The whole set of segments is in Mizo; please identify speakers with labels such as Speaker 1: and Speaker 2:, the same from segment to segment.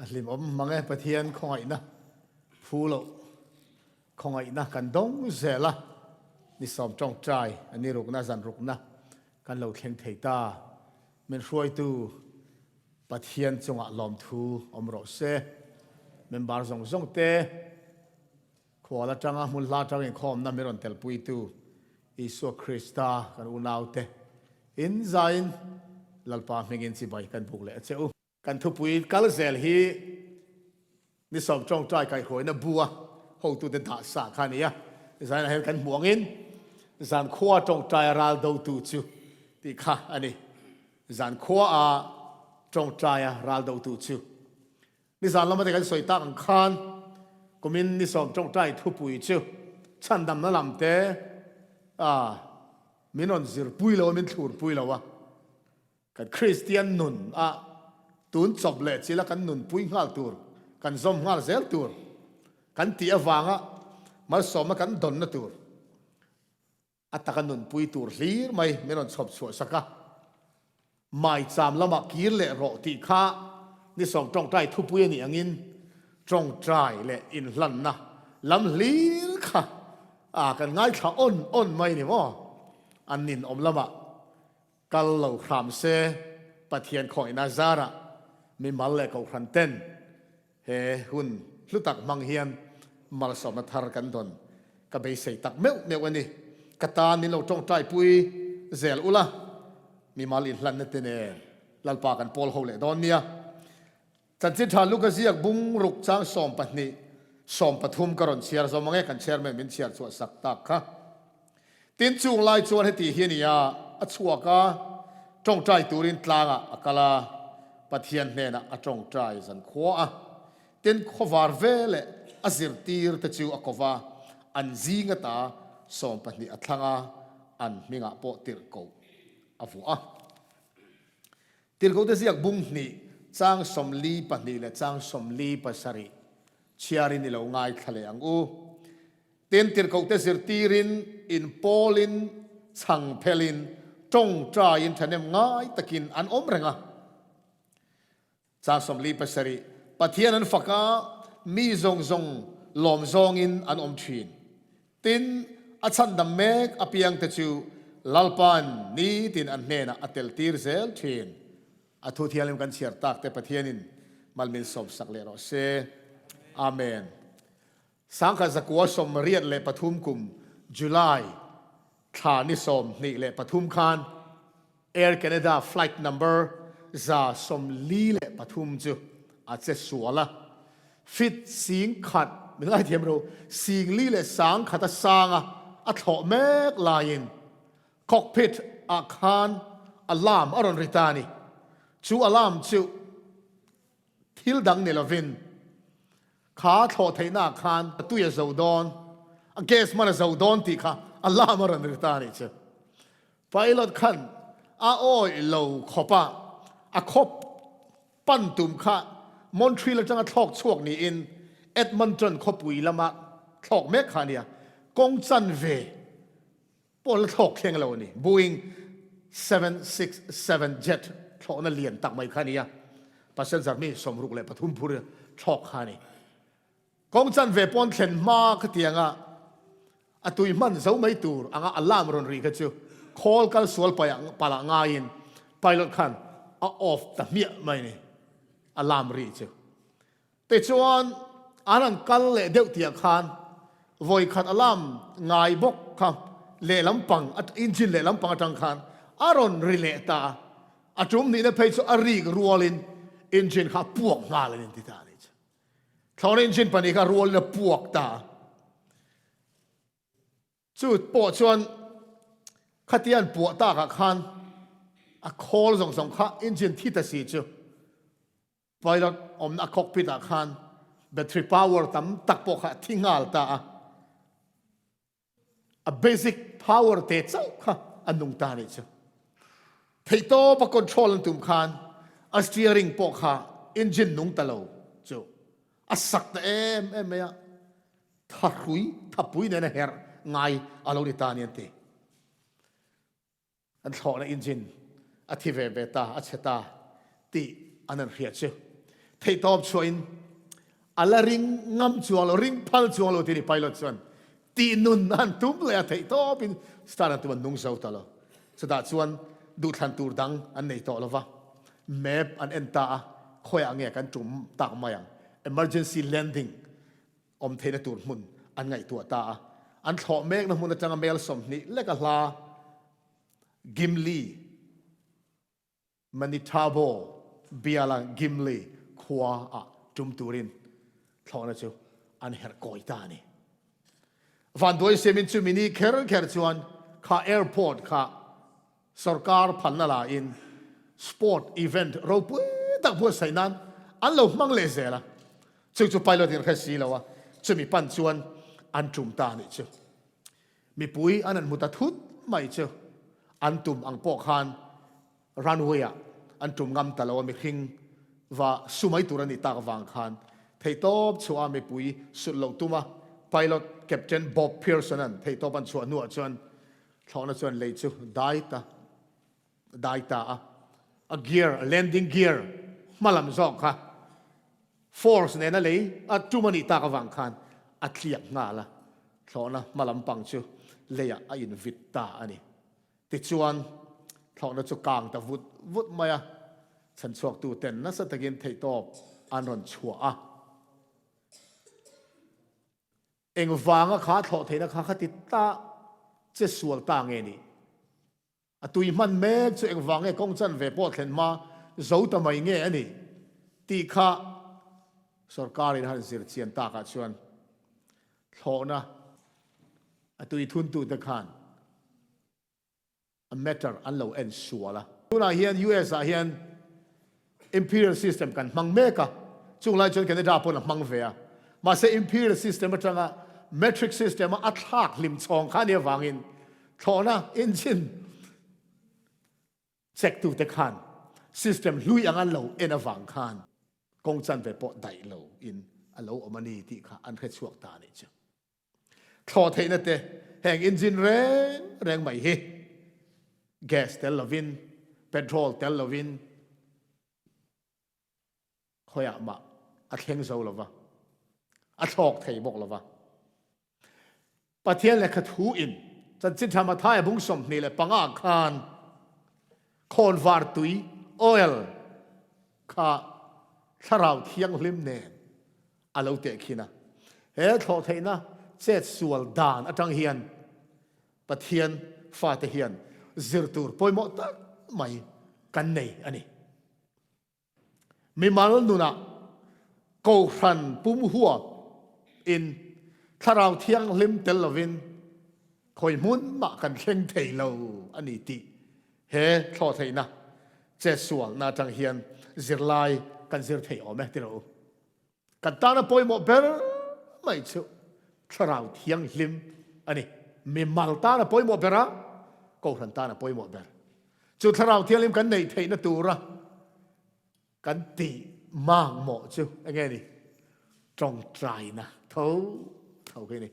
Speaker 1: A hlimawm mang e Pathian khawngaihna phu loh khawngaihna kan dawng zel a, ni sawm tawngtai a ni rukna zan rukna kan lo thleng thei ta. Min hruaitu Pathian chungah lawmthu awm rawh se. Member zawng zawng te khual atanga hmun hla atang inkhawmna min rawn telpuitu Isua Krista kan unaute in zain Lalpa hmingin chibai kan buk leh a che u. Kan thupui kal zel hi ni sawm tawngtai kaihhruaina bua hotute dah sa kha a ni a. Zainah hian kan hmuh angin zankhua tawngtaia ral dotu chu tih kha a ni. Zankhua a tawngtaia ral dotu chu. Nizan lama te kan sawi tak ang khan kumin ni sawm tawngtai thupui chu chhandamna lam te min rawn zirpui lo a, min thlurpui lo a. Kan Kristian nun a tun chawp leh chila kan nunpui nghal tur, kan zawm nghal zel tur, kan tih avanga malsawmna kan dawnna tur a taka nunpui tur hlir mai min rawn chhawp chhuah sak a. Maicham lamah kir leh rawh tih kha ni sawm tawngtai thupui a nih angin tawngtai leh inhlanna lam hlir kha kan ngaithla awn awn mai ni maw? An ninawm lamah Kal lo hram se, Pathian khawihna zarah mimal leh kohhran ten he hun hlu tak hmang hian malsawmna thar kan dawn ka beisei tak meuh meuh a ni. Ka tan min lo tawngtaipui zel ula, mimal inhlanna te nen Lalpa kan pawl ho leh dawn nia. Chanchin tha Luka ziak bung ruk chang 12, 13 ka rawn chhiar zawm ang e, kan chairman min chhiar chhuah sak tak kha. Tin chung lai chuan heti hi a ni a, a chhuak a, tawngtai turin tlangah a kal a, Pathian hnenah a tawngtai zan khua a. Tin khawvar ve leh a zirtir te chu a ko va, an zing ata 12 a thlang a, an hmingah pawh tirhkoh a vuah a. Tirhkohte ziak bung hnih, chang 42 leh chang 47 chhiarin i lo ngaithla leh ang u. Tin, tirhkohte zirtirin, inpawlin, chhangphelin, tawngtaiin thahnem ngai takin an awm reng a. Chang 47, Pathian an fak a, mi zawng zawng lawm zawngin an awm thin. Tin, a chhandam mek apiangte chu Lalpa'n nitin an hnenah a tel tir zel thin. A thu thianghlim kan chhiar tak te Pathianin mal min sawmsak leh rawh se. Amen. 1983 kum July thla ni 23 khan Air Canada flight number 143 chu a che sual a, feet 10,000, min ngaithiam ro, 4,100 a sang a, a thlawh mek laiin cockpit ah khan alarm a rawn ri ta a ni. Chu alarm chu Thil dang ni lovin kha thlawh theihnaah khan a tui a zo dawn, a gas hman a zo dawn tih kha alarm a rawn ri ta a nih chu. Pilot khan a awih lo khawp a, a khawp pan tum kha Montreal atanga thlawk chhuak niin Edmonton khawpui lama thlawk mek kha a nia, kawng chanve Pawh la thlawk thleng lo a ni. Boeing 767 jet thlawhna lian tak mai kha a ni a, passenger mi 63 phur thlawk kha a ni. Kawng chanve pawn thlen hma kha tianga a tui hman zo mai tur anga alarm rawn ri kha chu khawl kal sual palah ngaiin pilot khan a off ta hmiah mai a ni alarm ri chu. Tichuan, an han kal leh deuh tihah khan vawi khat alarm ngai bawk kha lehlam pang, engine lehlam pang atang khan a rawn ri leh ta a. A tum nihna phei chu a rik rualin engine kha a puak nghal a ni ti ta a nih chu. Thlawhna engine pahnih kha rualin a puak ta a. Chu pawh chuan khatia an puah takah khan a khawl zawng zawng kha engine thi ta si chu Pilot awmna cockpit ah khan battery power tam tak pawh kha a thi nghal ta a, a basic power te chauh kha a nung ta nih chu. Theihtawp a control an tum khan a steering pawh kha engine nung ta lo chu a sak ta em em mai a, thahrui thapui nen a herh ngai a lo ni ta a ni an ti. An thlawhna engine a thi ve ve ta, a chhe ta tih an han hriat chu. Theihtawp chhuahin a la ring ngam chuang lo, ring phal chuang lo tih a ni pilot chuan tih nun a han tum leh a, theihtawpin start an tum an nung zo ta lo. Chutah chuan duhthlan tur dang an nei tawh lo va, map an en ta a, khawiah nge kan tum tak mai ang, emergency landing awm theihna tur hmun an ngaihtuah ta a, an thlawh mekna hmun atanga mel 20 leka hla Gimli, Manitoba biala Gimli khua ah tum turin thlawhna chu an herh kawi ta a ni. Vanduai siamin chumi ni kher kher chuan kha airport kha Sorkar phalna la in sport event ropui tak buatsaih nan an lo hmang leh zel a, chu chu pilot in hre si lo a, chumi pan chuan an tum ta a nih chu. Mipui an han hmu ta thut mai chu an tum ang pawh khan runway ah an tum ngam ta lo a, mihring va su mai tur a nih tak avang khan theihtawp chhuah a mipui sulh loh tum a, pilot Captain Bob Pearson-a'n theihtawp an chhuah hnuah chuan Thlawhna chuan lei chu dai ta dai ta a, a gear, a landing gear hma lam zawk kha force nena lei a tum a nih tak avang khan a tliak nghal a, thlawhna hma lam pang chu leiah a invit ta a ni. Tichuan, thlawhna chu kang ta vut vut mai a, chhanchhuaktu ten nasa takin theihtawp an rawn chhuah a. Engvanga kha thlawh theihna kha kha ti ta che sual ta nge ni? A tui hman mek chu engvang nge kawng chan ve pawh thlen hma zo ta mai nge a ni tih kha sorkarin a han zir chian takah chuan thlawhna a tui thuntute khan a matter an lo en sual a. Tunah hian US ah hian Imperial system kan hmang mek a, chung lai chuan Canada pawn a hmang ve a. Mahse Imperial system atanga Metric system a a thlak hlim chhawng kha a nih avangin thlawhna engine check tute khan system hlui anga lo en avang khan kawng chanve pawh daih lo in a lo awm a ni tih kha an hrechhuak ta a nih chu. Thlawh theihna te heng engine reng reng mai hi gas tel lovin, petrol tel lovin khawiah mah a thleng zo lova, a thlawk thei bawk lova. Pathian lehkha thu in chanchin tha Mathaia bung 25 khan khawnvar tui, oil, kha thlarau thianghlim nen a lo tehkhin a. He thlawhtheihna chet sual dan atang hian Pathian fate hian zir tur pawimawh tak mai kan nei a ni. Mimal nunah Kohhran pum huap in Thlarau Thianghlim tel lovin khawi hmun mah kan thleng thei lo a ni tih he thlawhtheihna chet sualna atang hian zirlai kan zir thei awm e ti rawh u. Kan tana pawimawh ber mai chu Thlarau Thianghlim a ni. Mimal tana pawimawh ber a, Kohhran tana pawimawh ber. Chu Thlarau Thianghlim kan neih theihna tura kan tih makmawh chu enge ni? Tawngtaina tho tho hi a ni.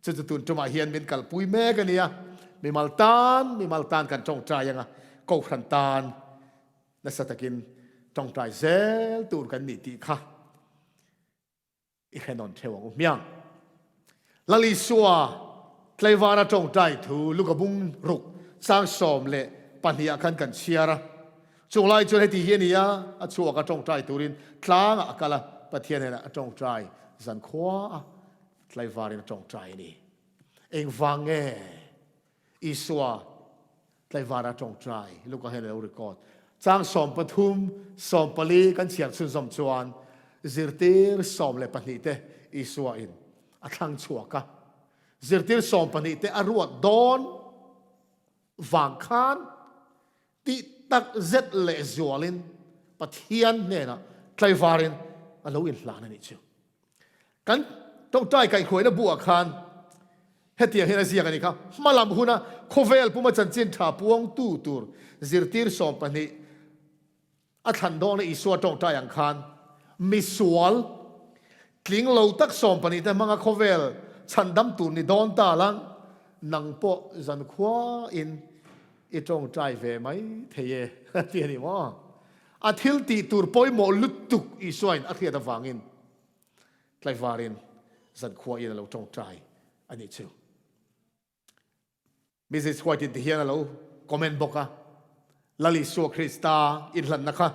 Speaker 1: Chu chu tun tumah hian min kalpui mek a nia. Mimal tan, mimal tan kan tawngtai anga, Kohhran tan Nasa takin tawngtai zel tur kan nih tih kha i hrenawn theuh ang u hmiang. Lal Isua tleivara tawngtai thu Luka bung ruk chang 12 ah khan kan chhiar a. Chung lai chuan heti hi a ni a, a chhuak a tawngtai turin tlangah a kal a, Pathian hnenah a tawngtai zankhua a, tlaivarin a tawngtai a ni. Engvang nge Isua Tlaivara tawngtai Luka hian a lo record. Chang 13, 14 kan chhiar chhunzawm chuan zirtir 12 te Isua in a thlang chhuak a. Zirtir 12 te a ruat dawn vang khan tih tak zet leh zualin Pathian hnenah tlaivarin a lo inhlan a nih chu. Kan tawngtai kaihhruaina buah khan hetiang hian a ziak a nih kha, Hmalam huna khawvel puma chanchin tha puangtu tur zirtir 12 a thlan dawna Isua tawngtai ang khan misual tling lo tak 12 te hmanga khawvel chhandam tur ni dawn ta lang nang pawh zankhuain i tawngtai ve mai thei e a ti a ni maw? A thil tih tur pawimawh lutuk Isuain a hriat avangin tlaivarin zankhuain a lo tawngtai a nih chu. Mrs White in tihian a lo comment bawk a, Lal Isua Krista inhlanna kha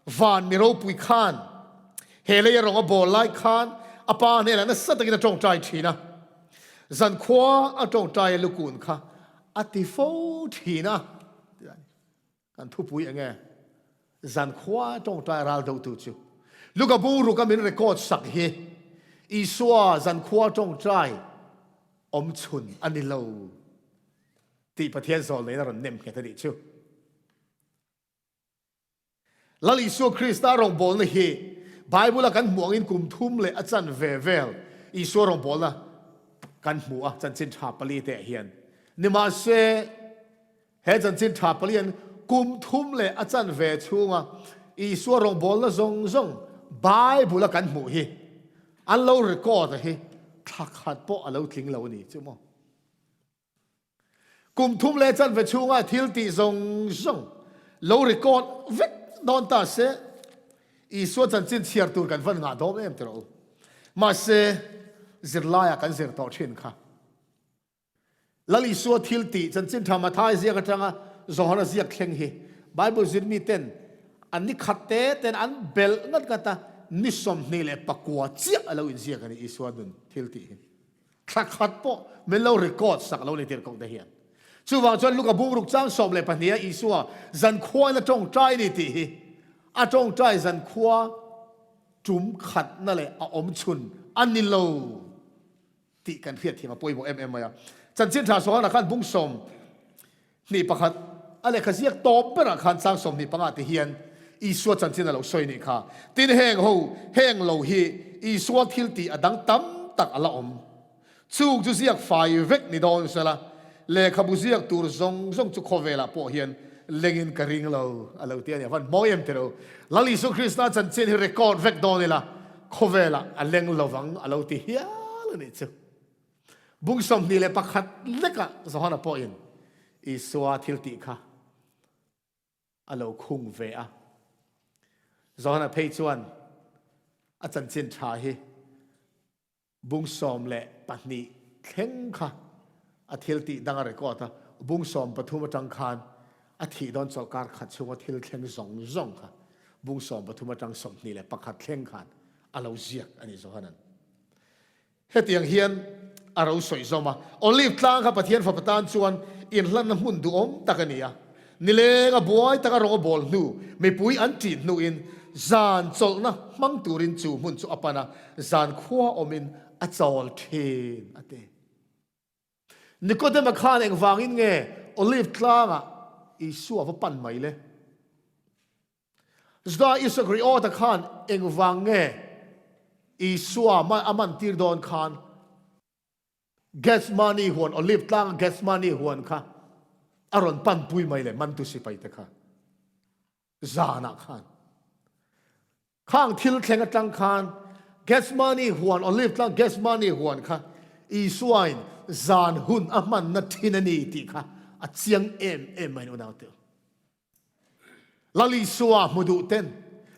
Speaker 1: van mi ropui khan he lei a rawng a bawl lai khan a pa hnenah nasa takin a tawngtai thin a, zankhua a tawngtai a lukun kha a ti fo thin a. Kan thupui enge zankhua tawngtai ral dotu chu Luka bungruk a min record sak hi Isua zankhua tawngtai awm chhun a ni lo tih Pathian zawlneiin a rawn nem nghet a nih chu. Lal Isua Krista rawngbawlna hi Bible a kan hmuh angin kum thum leh a chanve vel Isua rawngbawlna kan hmu a chanchin tha pali te ah hian. Nimahse, he chanchin tha pali hian kum thum leh a chanve chhunga Isua rawngbawlna zawng zawng Bible a kan hmuh hi an lo record a hi thla khat pawh a lo tling lo a ni chu maw. Kum thum leh chanve chhunga thil tih zawng zawng lo record vek dawn ta se, Isua chanchin chhiar tur kan van ngah dawm em tiraw u. Mahse, zirlaiah kan zir tawh thin kha. Lal Isua thil tih chanchin tha Mathai ziak atanga Johana ziak thleng hi Bible zirmi ten an ni khat te ten an belh ngat ngat a, ni 24 chiah a lo inziak a ni Isua nun thil tih hi. Thla khat pawh min lo record sak lo ni tirhkoh te hian. Chuvang chuan Luka bungruk chang 12 a Isua zankhuain a tawngtai ni tih hi a tawngtai zankhua tum khatna leh a awm chhun a ni lo tih kan hriatthiam a pawimawh em em mai a. Chanchin tha Johana khan bung 21 a lehkha ziak tawp berah khan chang 25 te hian Isua chanchin a lo sawi nih kha. Tin heng ho, heng lo hi Isua thil tih a dang tam tak a la awm. Chung chu ziak fai vek ni dawn sela, lehkhabu ziak tur zawng zawng chu khawvelah pawh hian lengin ka ring lo a lo ti a ni. A van mawi em tiro. Lal Isua Krista chanchin hi record vek dawn ila khawvelah a leng lovang a lo ti hial a nih chu. Bung 21 lekah Johana pawhin Isua thil tih kha a lo khung ve a. Johana phei chuan a chanchin tha hi bung 12 thleng kha a thil tih dang a record a, bung 13 atang khan a thih dawn chawlhkar khat chhunga thil thleng zawng zawng kha bung 13 atang 21 thleng khan a lo ziak a ni Johana'n. Hetiang hian a ro sawi zawm a, Olive tlang kha Pathian fapa tan chuan inhlanna hmun duhawm tak a ni a. Nileng a buai taka rawng a bawl hnu, mipui an ṭih hnuin zan chawlhna hmang turin chu hmun chu a pan a, zan khua awmin a chawl ṭhin, a ti. Nikodema khan engvangin nge Olive tlangah Isua va pan mai le? Juda Isakriota khan engvang nge Isua a man tir dawn khan Gethsemane huan, Olive tlanga Gethsemane huan kha a rawn panpui mai le mantu sipai te kha zanah khan. Khang thil thleng atang khan Gethsemane huan, Olive tlang Gethsemane huan kha Isuain zan hun a hmanna thin a ni tih kha a chiang em em mai unaute. Lal Isua hmu duh ten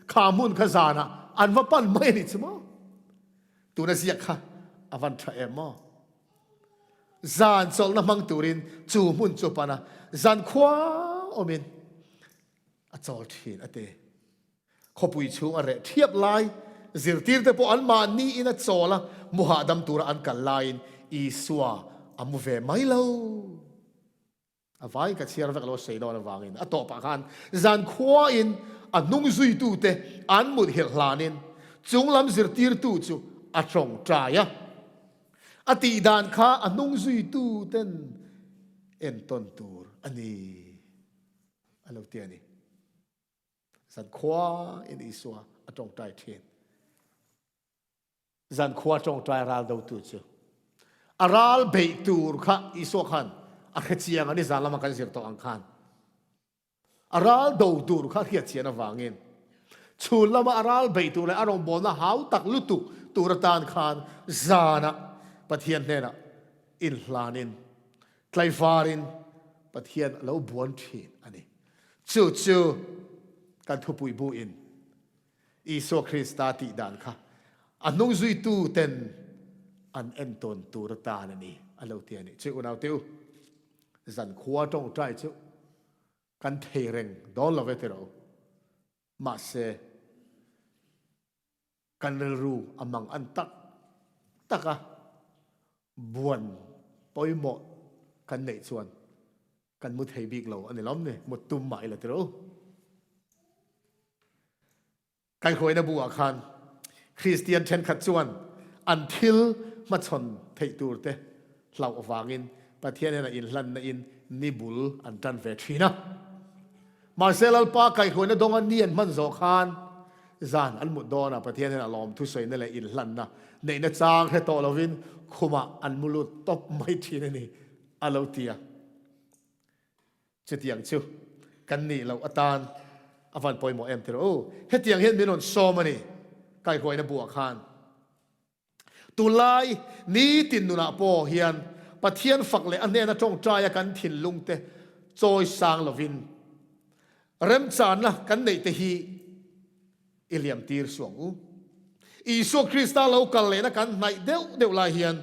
Speaker 1: kha hmun kha zanah an va pan mai a nih chu maw? Tuna ziak kha a van tha em maw? Zan chawlhna hmang turin chu hmun chu pan a, zan khua awmin a chawl thin a ti. Khawpui chhung a reh thiap lai, zirtirte pawh anmahni in a chawl a, mu hahdam tura an kal laiin Isua a mu ve mai lo. A vai ka chhiar vek lo sawi dawn avangin a tawpah khan zankhuain a hnung zuitute an mut hilh hlanin chunglam zirtirtu chu a tawngtai a. A tih dan kha a hnung zuituten entawn tur a ni a lo ti a ni. Zankhuain Isua a tawngtai thin. Zankhua tawngtai ral dotu chu a ral beih tur kha Isua khan a hre chiang a, nizan lama kan zir tawh ang khan a ral do tur kha hriat chian avangin chhun lama a ral beih tur leh a rawngbawlna hau tak lutuk tur atan khan zanah Pathian hnenah inhlanin tlaivarin Pathian a lo buan thin a ni. Chu chu. Kan thupui bu in Isua Krista tih dan kha a hnung zuitu ten an entawn tur atan a ni a lo ti a nih chu unau te u. Zankhua tawngtai chu kan thei reng dawn lo ve tiraw. Mahse kan rilru a mang an tak tak a, buan pawimawh kan neih chuan kan mu thei bik lo a ni lawm ni, mut tum mah ila tiraw. Kaihhruaina bu ah khan Kristian thenkhat chuan an thil hmachhawn theih tur te hlauh avangin Pathian hnenah inhlanna in ni bul an tan ve thin a. Mahse Lalpa kaihhruaina dawnga ni an hman zawh khan zan an mut dawnah Pathian hnenah lawmthu sawina leh inhlanna neihna chang hre tawh lovin khumah an mu lut tawp mai thin a ni, a lo ti a. Chutiang chu kan nih loh atan a van pawimawh em tirh u. Hetiang hian min rawn sawm a ni kaihhuaina buah khan. Tunlai nitin nunah pawh hian Pathian fak leh a hnena tawngtaia kan thinlungte chawi sang lovin remchanna kan neih te hi i liam tir suh ang u. Isua Krista lo kal lehna kan hnaih deuh deuh lai hian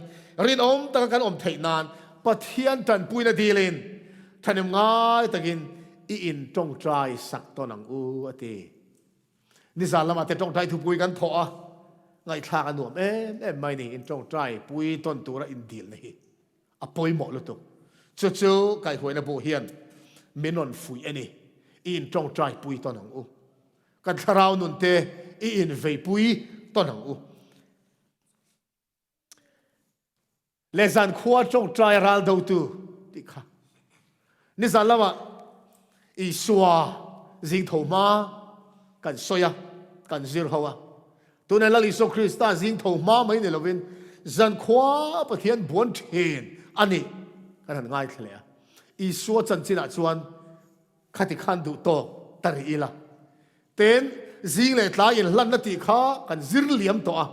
Speaker 1: rinawm taka kan awm theih nan Pathian tanpuina dilin thahnem ngai takin i in tawngtai sak tawn ang u, a ti. Nizan lamah te tawngtai thupui kan thawh a, ngaihthlak a nuam em em mai ni, in tawngtai pui tawn tura in dilna hi a pawimawh lutuk. Chu chu kaihhuaina bu hian min rawn fuih a ni, i in tawngtai pui tawn ang u. Kan thlarau nun te i inveipui tawn ang u. Le zan khua tawngtai ral dotu tih kha. Nizan lamah Isua zing tho hma kan sawi a, kan zir ho a. Tunah Lal Isua Krista zing tho hma mai ni lovin zan khua Pathian buan thin a nih kan han ngaithla leh a. Isua chanchinah chuan Khati khan duh tawk ta rih ila. Ten zing leh tlai inhlanna tih kha kan zir liam tawh a,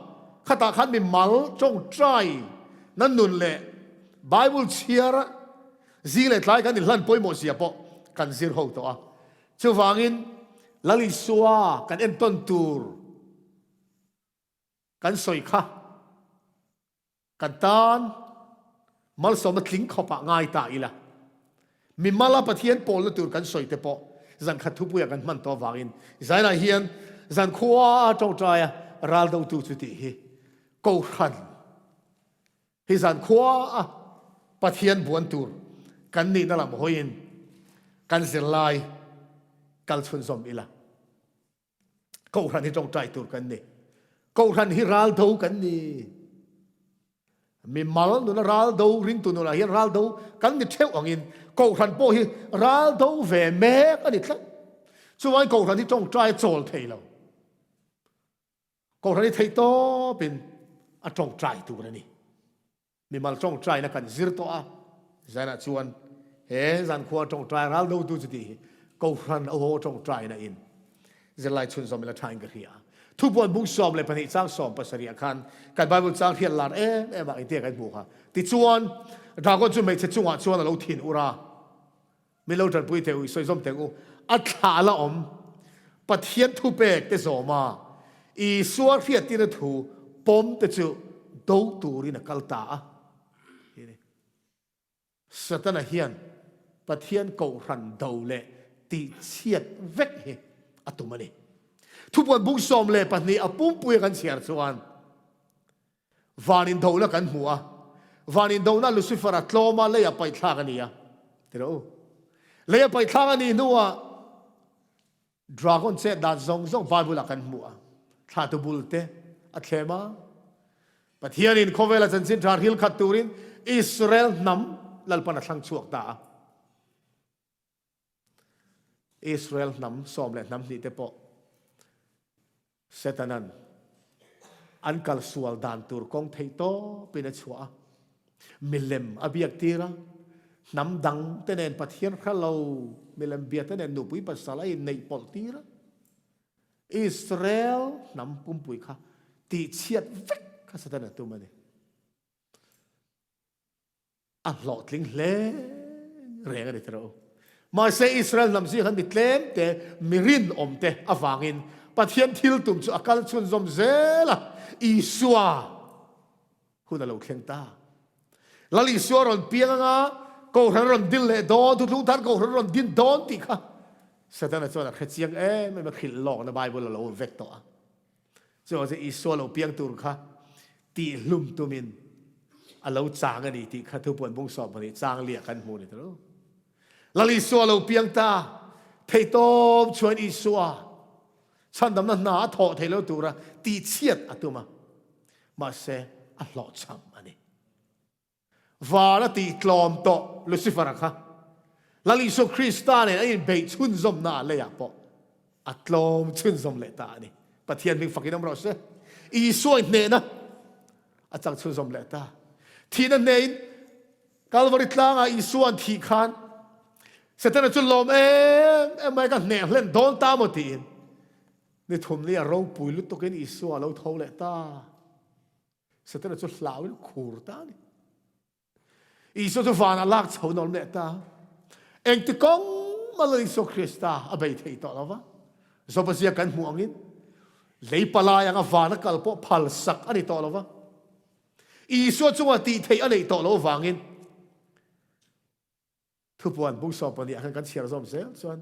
Speaker 1: khatah khan mi mal tawngtai na nun leh Bible chhiar a zing leh tlai kan inhlan pawimawh zia pawh kan zir ho tawh a. Chuvangin Lal Isua kan entawn tur kan sawi kha. Kan tan malsawmna tling khawpah ngai ta ila, mimala Pathian pawlna tur kan sawi te pawh zankhat thupuiah kan hman tawh avangin Zainah hian zankhua tawngtaia ral dotu chu tih hi Kohhran hi zankhua a Pathian buan tur kan nihna lam hawiin kan zirlai kal chhunzawm ila. Kohhran hi tawngtai tur kan ni. Kohhran hi ral do kan ni. Mi mal nuna ral do, ringtu nunah hian ral do kan ni theuh angin Kohhran pawh hi ral do ve mek a ni tlat. Chuvangin Kohhran hi tawngtai a chawl thei lo. Kohhran hi theihtawpin a tawngtai tur a ni. Mimal tawngtaina kan zir tawh a, zanah chuan he zankhua tawngtai ral dotu chu tih hi Kohhran aw tawngtaina in zirlai chhunzawm ila thain ka hria. Thupuan bung 12 chang 17 ah khan kan Bible chang hriat lar em em ah engtia kan hmuh kha. Tichuan Dragon chu hmeichhe chungah chuan a lo thin ur a. Min lo tanpui teh u, i sawi zawm teh u. A thlah la awm. Pathian thupek te zawm a, Isua hriattirna thu pawm te chu do turin a kal ta a. Hi ni. Satana hian Pathian kohhran do leh tihchhiat vek hi a tum a ni. Thupuan bung 12 a pumpuia kan chhiar chuan, Van indona kan hmu a, van indona Lucifer-a tlawma leia paihthlak a ni a, ti rawh u. Leia paihthlak a nih hnuah dragon chet dan zawng zawng Bible-ah kan hmu a, thlatu bul te a thlem a. Pathianin khawvela chanchin tha hril khat turin Israel hnam Lalpan a thlang chhuak ta a. Israel hnam sawm leh hnam hnih te pawh Setanan an kal sual dan tur kawng theih tawpin a chhuah a, milem a biak tir a, hnam dang te nen Pathian hre lo milem bia te nen nupui pasal a inneih pawlh tir a, Israel hnam pumpui kha tihchhiat vek kha Satan a tum a ni. A hlawhtling hle reng a ni tiraw. Mahse Israel hnam zing khan mi tlem te, mi rinawm te avangin Pathian thil tum chu a kal chhunzawm zel a, Isua hun a lo thleng ta. Lal Isua rawn piang anga Kohhran a rawn din leh dawn, Thuthlung thar Kohhran a rawn din dawn tih kha Setana chuan a hre chiang em em a, hrilh lawkna Bible a lo awm vek tawh a. Chuvang chuan Isua lo piang tur kha tihhlum tumin a lo chang a ni tih kha thupuan bung 12 chang liah kan hmu ni ta lo. Lal Isua lo piang ta, theihtawp chuan Isua chhandamna hna a thawh theih lo tura tihchhiat a tum a, mahse a hlawhchham a ni. Van a tih tlawm tawh Lucifer-a kha Lal Isua Krista nen an inbeih chhunzawmna ah leiah pawh a tlawm chhunzawm leh ta a ni. Pathian hming fakin awm rawh se. Isua hnehna a chang chhunzawm leh ta. Thihna hnehin Kalvari tlangah Isua an thih khan Setana chu lawm em em mai ka hneh hlen dawn ta maw tiin ni thum ni a ropui lutukin Isua a lo tho leh ta. Setana chu hlauin khur ta a ni. Isua chu vanah lak chho nawm leh ta. Engti kawng mah Lal Isua Krista a bei thei tawh lo va. Joba ziak kan hmuh angin lei palai anga vana kal pawh phal sak a ni tawh lo va. Isua chunga tih theih a neih tawh lo vangin thupuan bung 12 ah khan kan chhiar zawm zel chuan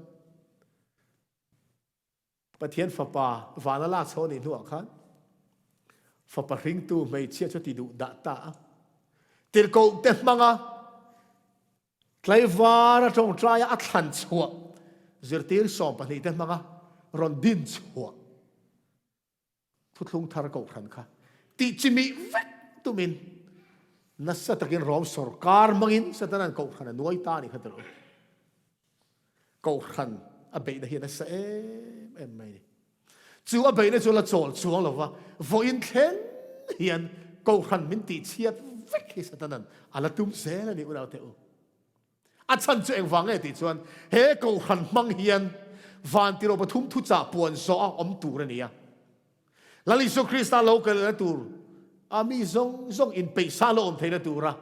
Speaker 1: Pathian Fapa vana lak chho a nih hnuah khan Fapa hringtu hmeichhia chu ti duh dah ta a. Tirhkohte hmanga tlaivara tawngtaia a thlan chhuah zirtir 12 te hmanga rawn din chhuah thuthlung thar kohhran kha tih chimih vek tumin nasa takin Rom sorkar hmangin Satanan kohhran a nuai ta a nih kha ti lo. Kohhran a beihna hi a nasa em em mai a ni. Chu a beihna chu la chawl chuang lo va, vawiin thleng hian kohhran min tihchhiat vek hi Satanan a la tum zel a ni unau teh u. A chhan chu engvang nge tih chuan he kohhran hmang hian vantirh pathum thuchah puan zawh a awm tur a ni a. Lal Isua Krista lo kalna tur a mi zawng zawng inpeihsa lo awm theihna tura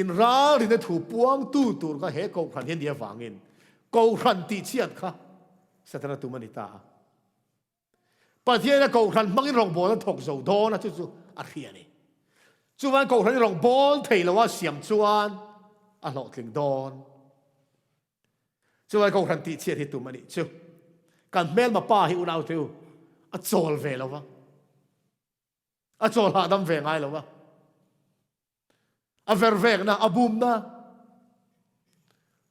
Speaker 1: inralrina thu puangtu tur kha he kohhran hi a nih avangin kohhran tihchhiat kha Setana tum a ni ta a. Pathian a kohhran hmangin rawngbâwl a thawk zo dawn a, chu chu a hria a ni. Chuvan kohhran i rawngbâwl thei lo a siam chuan a hlawhtling dawn. Chuvan kohhran tihchhiat hi tum a nih chu. Kan hmelma pa hi unau te u, a chawl ve lo va. A chawl hahdam ve ngai lo va. A vervekna, a bumna,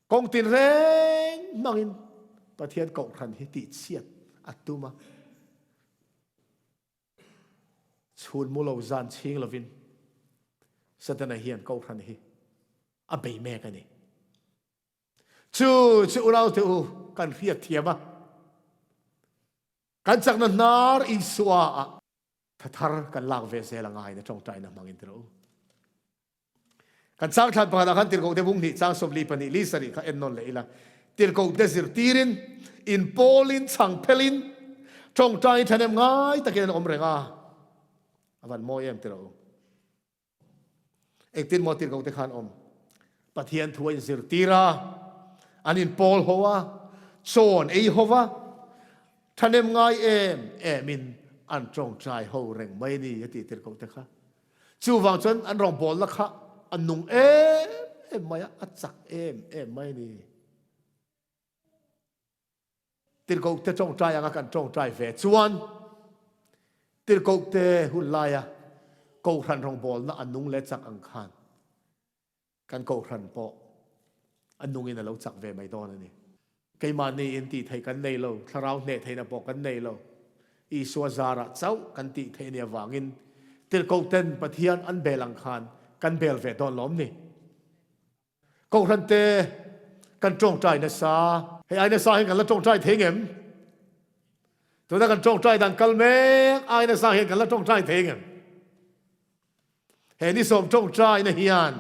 Speaker 1: kawng tinreng hmangin Pathian kohhran hi tihchhiat a tum a. Chhun mu lo zan chhing lovin Setana hian kohhran hi a bei mek a ni. Chu chu unaute u kan hriat thiam a, kan chakna hnar Isua ah Tha thar kan lak ve zel a ngai na tawngtaina hmangin ti rawh u. Kan chang thlan pakhat ah khan tirhkoh te bung hnih chang 42 li sarih kha en nawn leh ila. Tirhkoh te zirtirin, inpawlin, chhangphelin, tawngtain thahnem ngai takin an awm reng a. A van mawi em ti rawh u. Engtin maw tirhkoh te khan awm? Pathian thu a inzirtir a, an inpawl ho a, chawn ei ho va, thahnem ngai em emin an tawngtai ho reng mai a ni a tih tirhkoh te kha. Chuvang chuan an rawngbawlna kha a nung em em mai a, a chak em em mai a ni. Tirhkohte tawngtai anga kan tawngtai ve chuan Tirhkohte hun laia Kohhran rawngbawlna a nung leh chak ang khan kan Kohhran pawh a nungin a lo chak ve mai dawn a ni. Keimahni in tih theih kan nei lo, thlarau hneh theihna pawh kan nei lo. Isua zarah chauh kan tih theih a nih avangin Tirhkohten Pathian an bel ang khan kan bel ve dawn lawm ni. Kohhran te kan tawngtai nasa. Hei ai nasa hian kan la tawngtai thei ngem? Tuna kan tawngtai dan kal mek ai nasa hian kan la tawngtai thei ngem? He ni sawm tawngtai na hian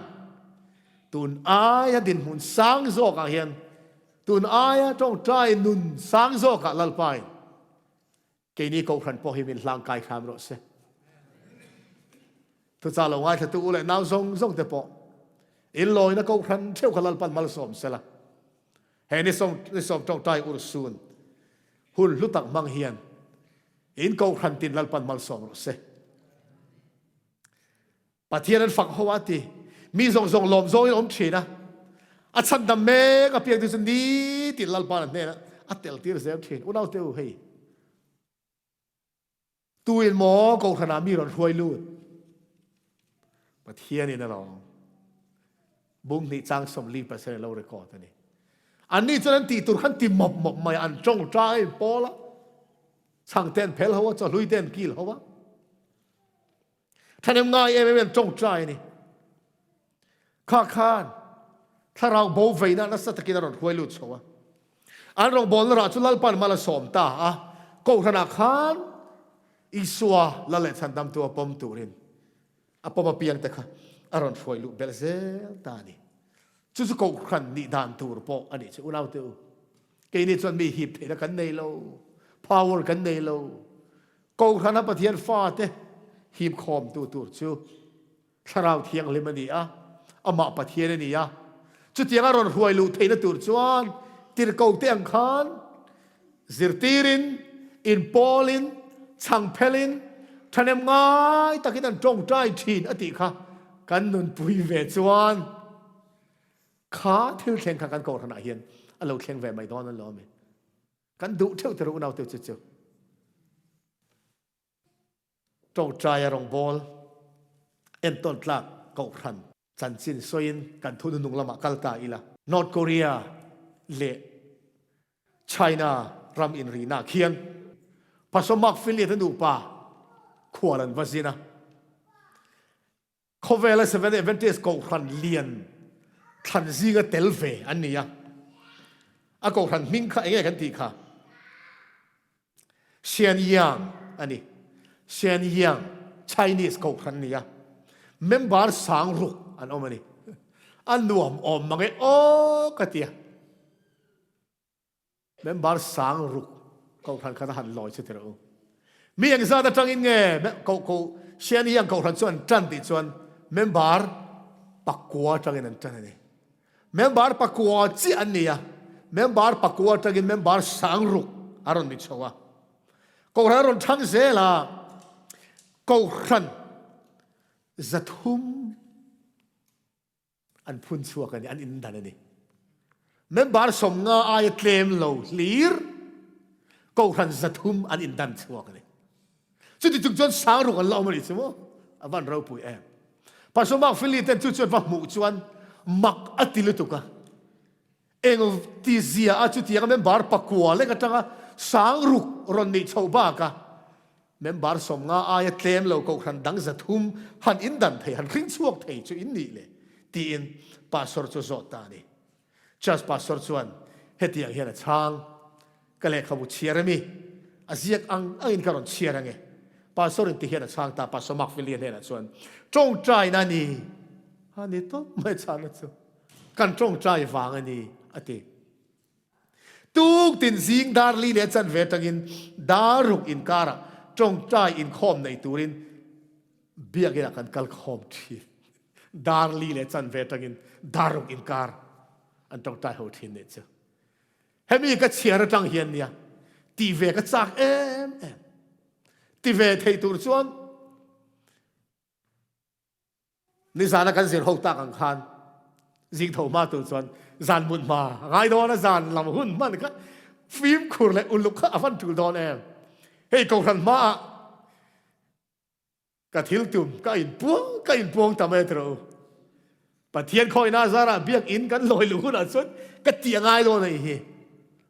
Speaker 1: tun aia dinhmun sang zawkah hian tun aia tawngtai nun sang zawkah Lalpain Keini Kohhran pawh hi min hlangkai hram rawh se. Thuchah lo ngaithlatu u leh nau zawng zawng te pawh in lawina Kohhran theuh kha Lalpan malsawm sela. He ni sawm ni sawm tawngtai urhsun hun hlu tak hmang hian in kohhran tin Lalpan malsawm rawh se. Pathian an fak ho a ti. Mi zawng zawng lawm zawngin awm thin a. A chhandam mek a piang tu chu ni tin Lalpan a hnenah a tel tir zel thin. Unau te u hei. Tuin maw kohhran ah mi rawn hruai lut? Pathian in alawm. Bung hnih chang 40% lo record a ni. Anni chuan an tih tur khan ti mawp mawp mai an tawngtai pawl a. Chhang te an phel ho a, chawhlui te an kil ho a. Thahnem ngai em em an tawngtai a ni. Kha khan thlarau bo veina nasa takin a rawn hruai lut chho a. An rawngbawlna rah chu Lalpan mal a sawm ta a, Kohhranah khan Isua Lal leh Chhandamtu a pawm turin a pawm apiangte kha a rawn hruai luh belh zel ta a ni. Chu chu Kohhran nih dan tur pawh a nih chu unaute u. Keini chuan mi hip theihna kan nei lo, power kan nei lo. Kohhrana Pathian fate hip khawmtu tur chu Thlarau Thianghlim a ni a, Amah Pathian a ni a. Chutianga rawn hruai luh theihna tur chuan tirhkohte ang khan zirtirin, inpawlin, chhangphelin, thahnem ngai takin an tawngtai thin a tih kha kan nunpui ve chuan kha thil thleng kha kan kohhranah hian a lo thleng ve mai dawn a lawm e. Kan duh theuh te rawh unaute chu chu. Tawngtaia rawngbâwl entawn tlâk kohhran chanchin sawiin kan thu hnuhnung lamah kal ta ila. North Korea leh China ram inrihnaah khian Pastor Mark Finley te nupa khual an va zin a. Khawvela Seventh-day Adventist kohhran lian thlan zinga tel ve an ni a. A kohhran hming kha enge kan tih kha? Shenyang a ni. Shenyang Chinese kohhran a ni a. Member sang ruk an awm a ni. A nuam awm mang e aw ka ti a. Member sang ruk kohhran khan a han lawi chu tirh u. Mi engzat atangin nge ko ko Siani ang kohhran chu an tan tih chuan member pakua atangin an tan a ni. Member pakua chiah an ni a, member pakua atangin member sang ruk a rawn ni chho a. Kohhran a rawn thang zel a, kohhran 300 An phun chhuak a ni, an indan a ni. Member 50 aia tlem lo hlir Kohhran 300 an indan chhuak a ni. Chuti chung chuan sang ruk an la awm a nih chu maw? A van ropui em. Pastor Mark Finley ten chu chuan va hmuh chuan mak a ti lutuk a. Eng ti zia a chutianga member pakua lek atanga sang ruk rawn neih chhoh baka member 50 aia tlem lo kohhran dang 300 han indan thei, han hring chhuak thei chu in nih le tiin pastor chu a zawt ta a ni. Church pastor chuan hetiang hian a chhang, Ka lehkhabu chhiar a mi? A ziak ang angin ka rawn chhiar ange. Pastor in ti hian a chhang ta, Pastor Mark Finley hnenah chuan, Tawngtaina a ni. A ni tawp mai chhana chu. Kan tawngtai vang a ni, a ti. Tuk tin zing dar li leh chanve atangin dar ruk inkarah tawngtai inkhawm nei turin biakinah kan kal khawm thin. Dar li leh chanve atangin dar ruk inkar an tawngtai ho thin nih chu. Hemi ka chhiar atang hian nia ti ve ka chak em em. Ti ve thei tur chuan Nizana kan zir ho tak ang khan zing tho hma tur chuan zan mut hma a ngai dawn a, zan lam hun hman kha fimkhur leh uluk kha a van tul dawn em. Hei kohhran hmaah ka thil tum ka inpuang ka inpuang ta mai tawh u. Pathian khawihna zarah biakinn kan lawi luh hunah chuan ka tih a ngai dawn a nih hi.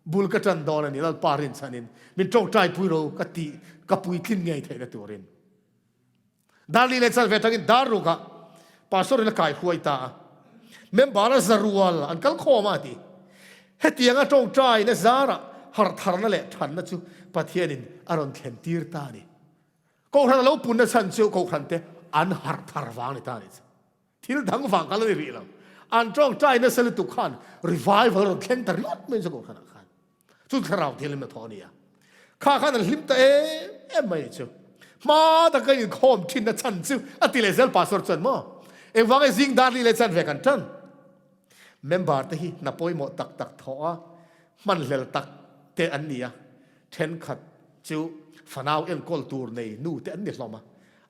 Speaker 1: Bul ka tan dawn a ni Lalpa rinchhanin min tawngtai pui ro ka tih ka puitlin ngei theihna turin. Darli leh Chalve atangin Darrukah Pastor in a kai huai ta a. Member a zarual an kal khawm a ti. Hetianga tawngtaina zarah harhtharna leh thanna chu Pathianin a rawn thlen tir ta a ni. Kohhran a lo punna chhan chu Kohhran te an harhthar vang ni ta a ni. Thil dang vang kha la ni rih lo. An tawngtai nasa lutuk khan revival rawn thleng ta ringawt mai chu Kohhranah khan. Chu thlarau thianghlim hnathawh a ni a. Kha khan an hlim ta em em mai chu. Hma taka inkhawm thinna chhan chu a ti leh zel Pastor chuan maw? Engvang nge zing dar li leh chan ve kan tan? Member te hi hna pawimawh tak tak thawh a. Hmanhlel tak te an ni a, thenkhat chu fanau enkawl tur nei nu te an ni hlawm a,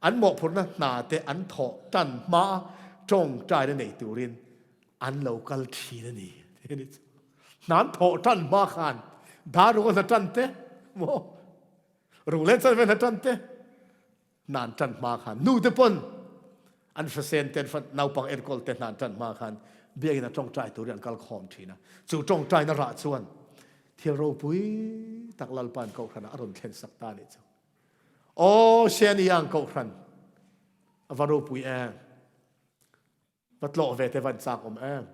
Speaker 1: an mawhphurhna hna te an thawh tan hma a tawngtaina nei turin an lo kal thin a ni. Hna an thawh tan hma khan dar ruk a hna tan te maw, ruk leh chanve hna tan te, Hna an ṭan hma khan nute pawn an fasen te an fa naupang enkawl te hna an ṭan hma khan biakinn a ṭawngṭai turin an kal khawm ṭhin a. Chu ṭawngṭaina rah chuan thil ropui tak Lalpa'n kohhranah a rawn thlen sak ta a nih chu. Aw Sianiang kohhran a va ropui em! Va tlawh ve te van chak awm em.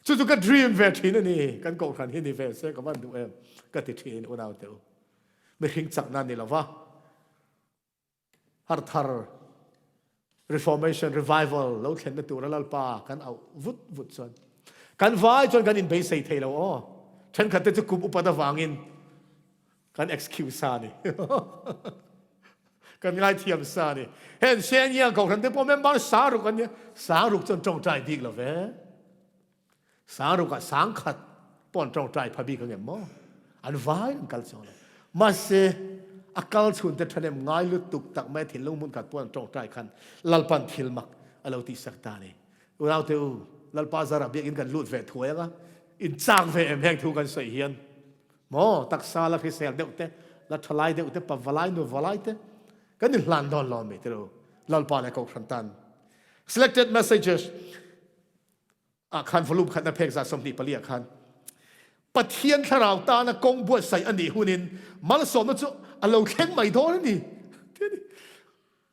Speaker 1: Chu chu ka dream ve thin a ni. Kan kohhran hi ni ve se ka van duh em ka ti thin unau te u. Mihring chakna ni lova har thar reformation revival lo thlenna tura Lalpa kan auh vut vut chuan kan vai chuan kan inbeisei thei lo aw. Thenkhat te chu kum upat avangin Kan excuse sa ni. Kan ngaithiam sa ni. Hen Shenyang kohhran te pawh member sangruk an nia. Sangruk chuan tawngtai bik lo ve. Sangruk ah sangkhat pawh an tawngtai pha bik angem maw? An vai an kal chuang lo. Mahse a kal chhun te thanem ngai lutuk tak mai thinlung hmun khat pawh an tawngtai khan Lalpan thil mak a lo tihsak ta ni. Unau te u, Lalpa zarah biakinn kan lut ve thuai anga in chak ve em heng thu kan sawi hian. Maw taksa la hrisel deuh te, la thalai deuh te, pavalai nu valai te kan in hlan dawn lo mi tiru Lalpa le kohhran tan. Selected messages ah khan volume khatna phek za 24 ah khan Pathian thlarau tana kawng buatsaih a nih hunin malsawmna chu a lo thleng mai dawn a ni.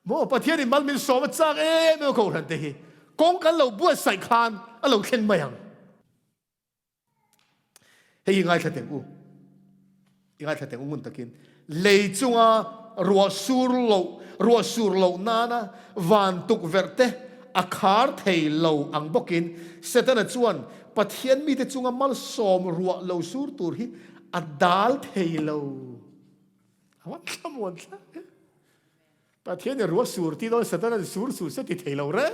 Speaker 1: Maw Pathian in mal min sawm a chak em em kohhran te hi kawng kan lo buatsaih khan a lo thleng mai ang. Hei hi ngaithla teng u. I ngaithla teng u ngun takin. Lei chunga ruah sur loh, ruah sur loh nana van tukverh te a khar thei lo ang bawkin Setana chuan Pathian mite chunga malsawm ruah lo sur tur hi a dal thei lo. A van thlamuan thlak e. Pathian in ruah sur ti dawn Setana sur sur se ti thei lo reng.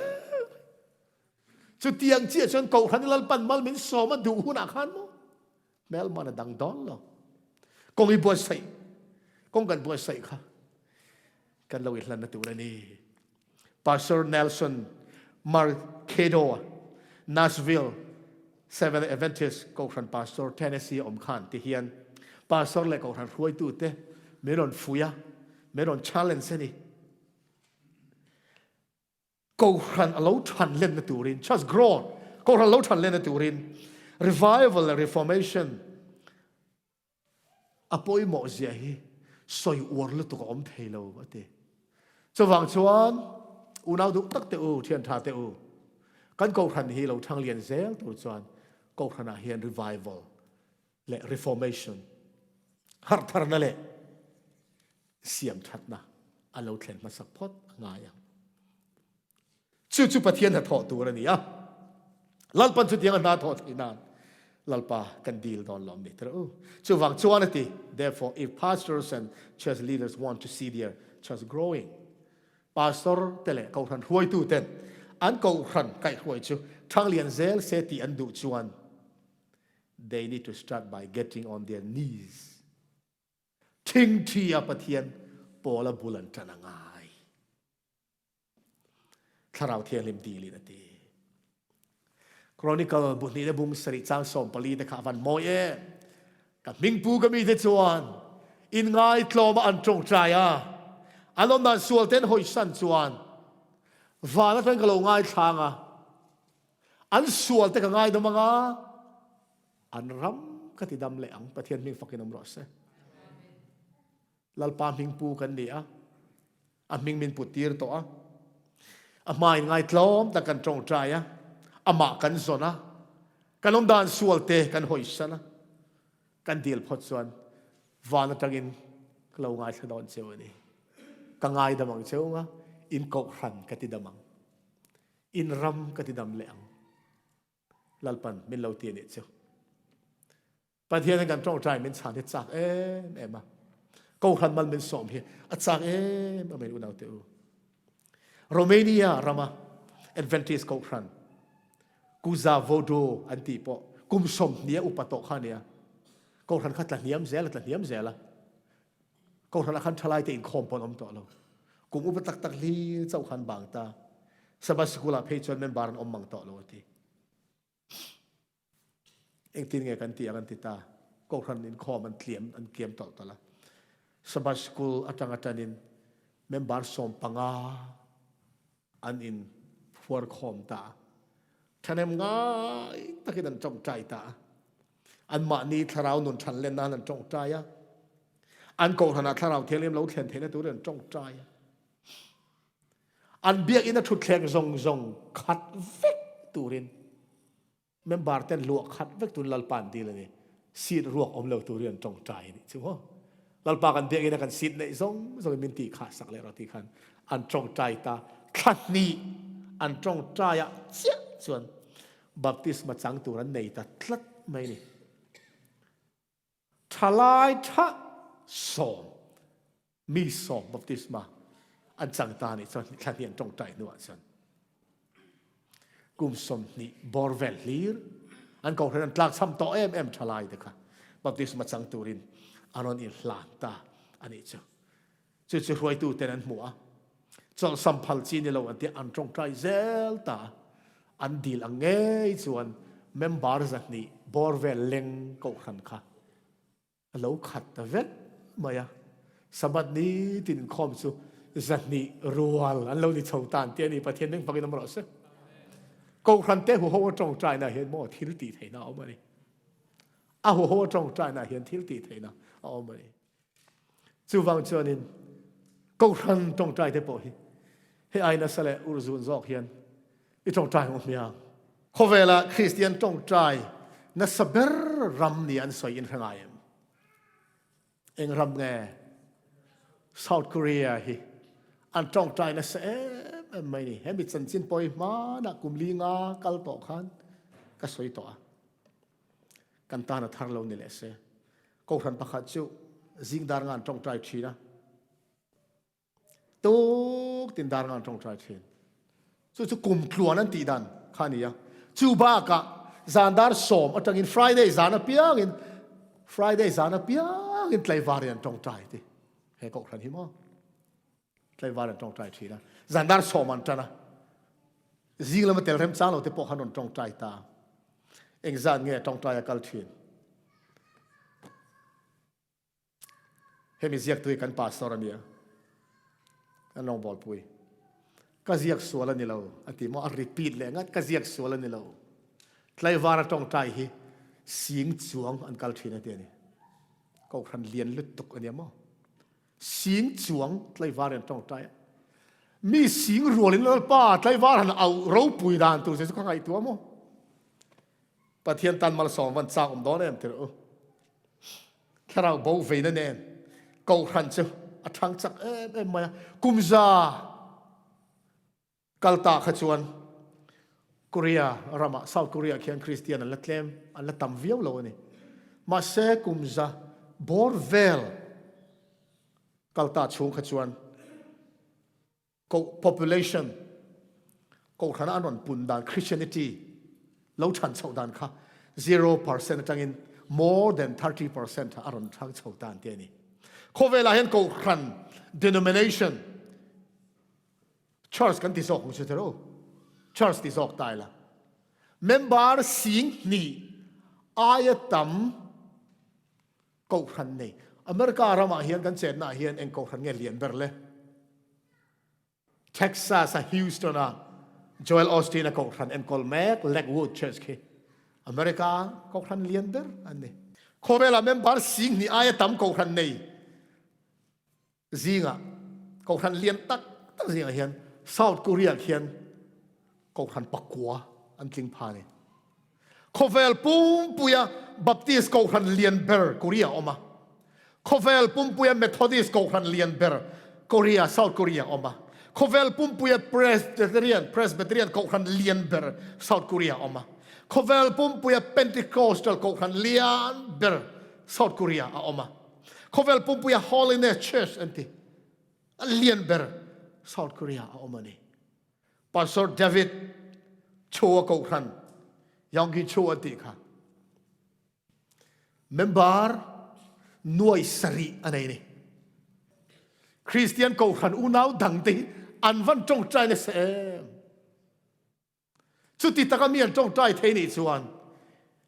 Speaker 1: Chutiang chiah chuan Kohhran Lalpan mal min sawm a duh hunah khan maw hmelman a dang dawn lo. Kawng i buatsaih, kawng kan buatsaih kha kan lo i hlanna tur a ni. Pastor Nelson Markedo, Nashville Seventh Adventist Kohhran Pastor Tennessee awm khan ti hian pastor leh Kohhran hruaitute min rawn fuih a, min rawn challenge a ni. Kohhran a lo than lenna turin, church growth, Kohhran a lo than lenna turin revival leh reformation a pawimawh zia hi sawi uar lutuk a awm thei lo a ti. Chuvang chuan unau duh tak te u, thian tha te u, kan Kohhran hi lo thang lian zel tur chuan Kohhranah hian revival leh reformation, harhtharna leh siam thatna a lo thlen hmasak phawt a ngai ang. Chu chu Pathian hnathawh tur a ni a. Lalpan chutiang a hna thawh theih nan Lalpa kan dil dawn lawm ni tirh u. Chuvang chuan a ti, Therefore, if pastors and church leaders want to see their church growing, pastor te leh kohhran hruaitu ten an kohhran kaihhruai chu thanglian zel se tih an duh chuan, they need to start by getting on their knees. Thingthi a Pathian pawl a bul an ṭan a ngai. Thlarau Thianghlim dilin a ti. Chronicle bu hnih le bung sarih chang 14 te kha a van mawi em. Ka hmingpu ka mite chuan in ngaitlawm a an ṭawngṭai a, an awm dan sual ten hawisan chuan van aṭang ka lo ngaithlang a, an sual te ka ngaidam anga, An ram ka ti dam leh ang, Pathian hming fakin awm rawh se. Lalpa hming pu kan ni a, a hming min put tir tawh a, a hma in ngaitlawm tak kan tawngtai a, amah kan zawn a, kan awm dan sual te kan hawisan a, kan dil phawt chuan van atangin ka lo ngaithla dawn cheu a ni. Ka ngaidam ang cheu nga, in kohhran ka ti dam ang, in ram ka ti dam leh ang. Lalpan min lo ti a nih chu. Pathian in kan ṭawngṭai min chhan hi chak em em a. Kohhran mal min sawm hi a chak em em in unau te u. Romania rama Adventist kohhran Kuza Vodo an tih pawh kum 20 a upa tawh kha nia. Kohhran kha tla hniam zel a tla hniam zel a. Kohhranah khan thalaite inkhawm pawh an awm tawh lo. Kum upa tak tak hlir chauh khan bang ta. Sabbath School-ah phei chuan member an awm mang tawh lo a ti. Engtin nge kan ti ang an ti ta. Kohhran inkhawm an tliam an kiam tawlh tawlh a. Sabbath School atanga tanin member 15 an in phuar khawm ta a. Thahnem ngai takin an tawngtai ta a. Anmahni thlarau nun than len nan an tawngtai a. An kohhranah thlarau thianghlim lo thlen theihna turin an tawngtai a. An biakinn a thutthleng zawng zawng khat vek turin member ten luah khat vek turin Lalpa an dil a ni. Seat ruak awm lo turin an tawngtai a nih chu maw. Lalpa kan biakinn a kan seat neih zawng zawngin min tih khah sak leh rawh tih khan an tawngtai ta. Thla hnih an tawngtai ah chiah chuan baptisma chang tur an nei ta tlat mai a ni. Thalai tha sawm mi sawm baptisma an chang ta nih chuan thla hnih an tawngtai hnuah chuan kum 20 bawr vel hlir an kohhran an tlakchham tawh em em thalai te kha baptisma chang turin an rawn inhlan ta a nih chu. Chu chu hruaitu ten an hmu a, chawlhsam phal chi ni lo an tia an tawngtai zel ta a, an dil ang ngei chuan member 200 bawr vel leng kohhran kha a lo khat ta vek mai a, Sabbath ni tin inkhawm chu 200 rual an lo ni chho ta an ti a ni, Pathian meng fakin awm rawh se. Kohhran te huho a tawngtaina hian maw thil tih theihna a awm a ni. A huho a tawngtaina hian thil tih theihna a awm a ni. Chuvang chuanin Kohhran tawngtai te pawh hi hei ai nasa leh urzun zawk hian i tawngtai ang u hmiang. Khawvela Kristian tawngtai nasa ber ram ni an sawi in hre ngai em? Eng ram nge? South Korea hi an tawngtai nasa em em mai ni. Hemi chanchin pawh hi hmanah kum li nga kal tawh khan ka sawi tawh a. Kan tan a thar lo ni leh se. Kohhran pakhat chu zing dar nga an tawngtai thin a. Tuk tin dar nga an tawngtai thin. Chu chu kum tluan an tih dan kha a ni a. Chu bakah zan dar 10 atangin Friday zan apiangin Friday zan apiangin tlaivar in an tawngtai ti. He kohhran hi maw? Tlaivar an tawngtai thin a. Zan dar 10 an tan a. Zing lama tel remchang lo te pawh khan rawn tawngtai ta. Engzat nge tawngtai a kal thin? Hemi ziaktu hi kan pastor a nia. Kan rawngbawlpui. Ka ziak sual a ni lo a ti maw? A repeat leh ngat ka ziak sual a ni lo. Tlaivar a tawngtai hi sing chuang an kal thin a ti a ni. Kohhran lian lutuk a nia maw? Sing chuang tlaivar an tawngtai a. Mi sing rualin Lalpa tlaivar han auh ropui dan tur che chu ka ngaihtuah maw? Pathian tan malsawm van chak awm dawn em tirh u. Thlarau bo veina nen Kohhran chu a thang chak em em mai a. Kum za Kal ta kha chuan Korea ramah, South Korea khian Kristian an la tlem, an la tam viau lo a ni. Mahse kum za bawr vel kal ta chhung kha chuan population Kohhrana an rawn pun dan Christianity lo than chhoh dan kha 0% atangin more than 30% a rawn thang chho ta an ti a ni. Khawvelah hian Kohhran denomination Church kan ti zawk ang chu tiro. Church ti zawk ta ila. Member 2000 aia tam kohhran nei. America ramah hian kan chenna ah hian eng kohhran nge lian ber le? Texas a Houston a Joel Osteen a kohhran enkawl mek Lakewood Church khi America kohhran lian ber an ni. Khawvela member 2000 aia tam kohhran nei Zingah kohhran lian tak tak zingah hian South Korea khian kohhran pakua an tling pha ni. Khawvel pumpuia Baptist kohhran lian ber Korea awm a. Khawvel pumpuia Methodist kohhran lian ber Korea, South Korea awm a. Khawvel pumpuia Presbyterian, Presbyterian kohhran lian ber South Korea awm a. Khawvel pumpuia Pentecostal kohhran lian ber South Korea a awm a. Khawvel pumpuia Holiness Church an ti. A lian ber South Korea a awm a ni. Pastor David Cho a kohhran Yonggi Cho an tih kha. Member nuai sarih a nei a ni. Kristian Kohhran unau dangte hi an van tawngtai nasa em? Chuti taka mi an tawngtai thei nih chuan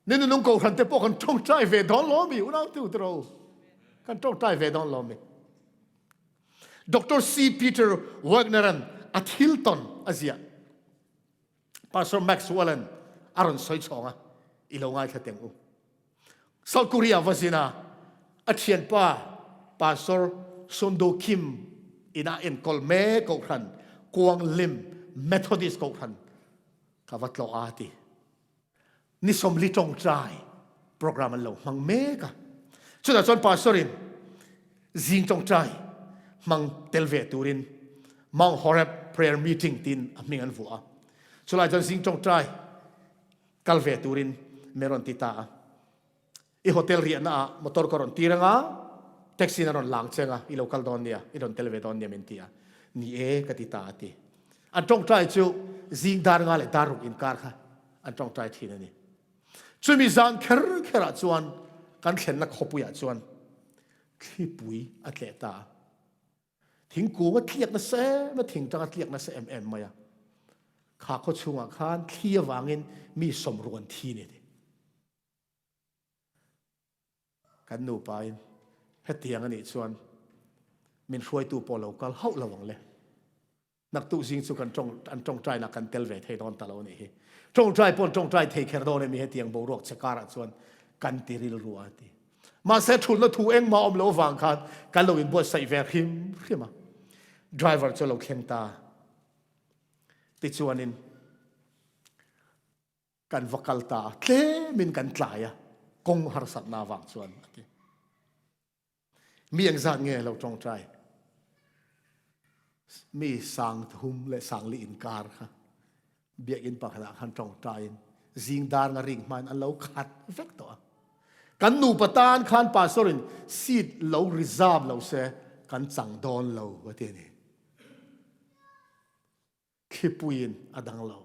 Speaker 1: ni nunung Kohhran te pawh kan tawngtai ve dawn lo mi unau tu te ro kan tawngtai ve dawn lo mi. Doctor C. Peter Wagner-an a thil tawn a ziah. Pastor Maxwell-an a rawn sawi chhawng a, i lo ngaithla teng u. South Korea va zin a, a thianpa Pastor Sundo Kim ina enkawl mek kohhran Kuang Lim Methodist kohhran ka va tlawh a ti. Ni 40 tawngtai program an lo hmang mek a. Chutah chuan pastor in zing tawngtai hmang tel ve turin Mount Horeb prayer meeting tin a hming an vuah a. Chulai chuan zing tawngtai kal ve turin min rawn ti ta a. I hotel riahna ah motor ka rawn tir anga, taxi in a rawn lang che anga, i lo kal dawn nia, i rawn tel ve dawn nia min ti a. Ni e ka ti ta a ti. An tawngtai chu zing dar nga leh dar ruk inkar kha an tawngtai thin a ni. Chumi zan kher kher ah chuan kan thlenna khawpui ah chuan thlipui a tleh ta a. Thingkung a tliak nasa em a, thingtang a tliak nasa em em mai a. Kha khaw chhungah khan thli avangin mi sawmruan thi ni a ti. Kan nupain hetiang a nih chuan min hruaitu pawh lo kal hauh lo ang le. Naktuk zing chu kan tawng an tawngtaina kan tel ve thei dawn ta lo a nih hi. Tawngtai pawh an tawngtai thei kher dawn emi hetiang boruak che karah chuan kan ti rilru a ti. Mahse thulna thu engmah awm lo avang khan kan lo inbuatsaih ve hrim hrim a. Driver chu a lo thleng ta. Tichuanin Kan va kal ta a, tlemin kan tlai a, kawng harsatna avang chuan a ti. Mi engzat nge lo tawngtai? Mi 3000 leh 4000 inkar kha biakinn pakhatah khan tawngtaiin zing dar nga ring hmain an lo khat vek tawh a. Kan nupa tan khan pastor in seat lo reserve lo se kan chang dawn lo a ti a ni. Thlipuiin a dang lo.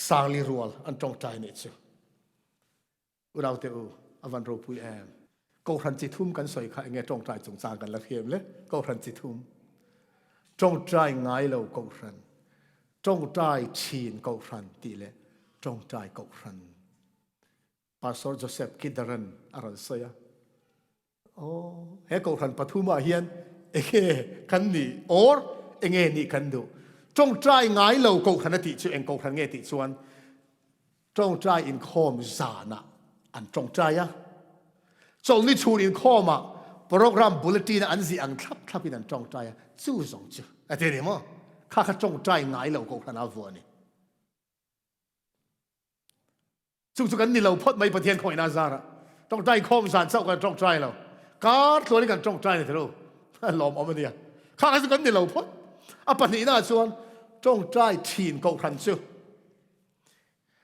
Speaker 1: Sangli rual an tawngtai nih chu. Unaute u, a van ropui em. Kohhran chi thum kan sawi kha enge tawngtai chungchang kan la hriam le? Kohhran chi thum. Tawngtai ngai lo kohhran, tawngtai thin kohhran tih leh tawngtai kohhran. Pastor Joseph Kidaran a rawn sawi a. Aw, he kohhran pathumah hian enge kan nih or enge nih kan duh? Tawngtai ngai lo kohhran a tih chu eng kohhran nge tih chuan tawngtai inkhawm zanah an tawngtai a. Chawlhni chhun inkhawmah program bulletin a an zih ang thlap thlapin an tawngtai a. Chu zawng chu a ti a ni maw? Kha kha tawngtai ngai lo kohhran a vuah a ni. Chu chu kan ni lo phawt mai Pathian khawihna zarah. Tawngtai khawm zan chauh kan tawngtai lo. Kar tluanin kan tawngtai ni thero. Lawm awm ania. Kha kha chu kan ni lo phawt. A pahnihna chuan tawngtai thin kohhran chu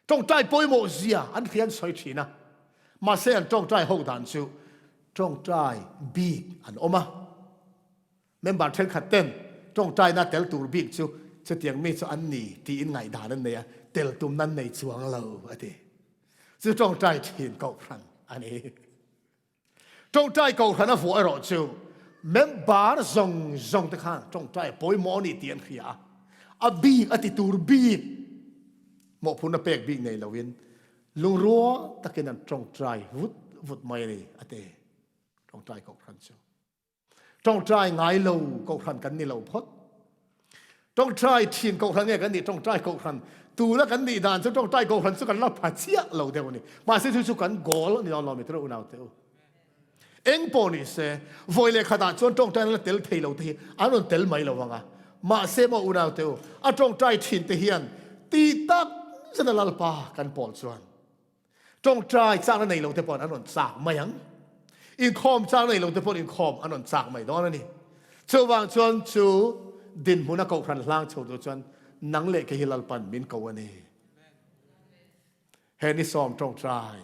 Speaker 1: tawngtai pawimawh zia an hria an sawi thin a. Mahse an tawngtai ho dan chu tawngtai bik an awm a. Member thenkhat ten tawngtaina tel tur bik chu chutiang mi chu an ni tiin ngaihdan an nei a, tel tumna an nei chuang lo a ti. Chu tawngtai thin kohhran a ni. Tawngtai kohhran a vuah erawh chu member zawng zawng te khan tawngtai a pawimawh a ni tih an hria a, a bik a ti tur bik mawhphurhna pek bik nei loin lungrua takin an tawngtai vut vut mai a ni a ti. Tawngtai kohhran chu. Ṭawngṭai ngai lo kohhran kan ni lo phawt. Ṭawngṭai ṭhin kohhran nge kan nih ṭawngṭai kohhran? Tuna kan nih dan chu ṭawngṭai kohhran chu kan la pha chiah lo deuh a ni. Mahse chu chu kan goal a ni dawn lo mi tiro unau te u. Eng pawh ni se, vawi leh khatah chuan ṭawngṭai la tel thei lo te hi an rawn tel mai lo ang a. Mahse maw unau te u, a ṭawngṭai ṭhin te hian ti tak zet a Lalpa kan pawl chuan Tawngtai chakna nei lo te pawh an rawn chak mai ang. Inkhawm chakna nei lo te pawh inkhawm an rawn chak mai dawn a ni. Chuvang chuan chu dinhmuna kohhran hlang chho tur chuan nang leh kei hi Lalpan min ko a ni. He ni sawm tawngtai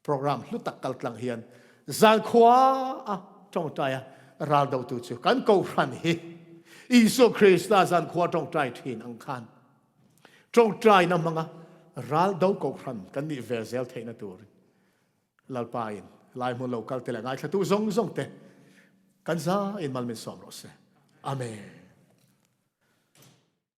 Speaker 1: program hlu tak kal tlang hian zankhua a tawngtai a ral dotu chu kan kohhran hi Isua Krista zankhua tawngtai thin ang khan Ṭawngṭaina hmanga ral do kohhran kan nih ve zel theihna turin. Lalpa in lai hmun lo kal te leh ngaithlatu zawng zawng te kan za in mal min sawm rawh se. Amen.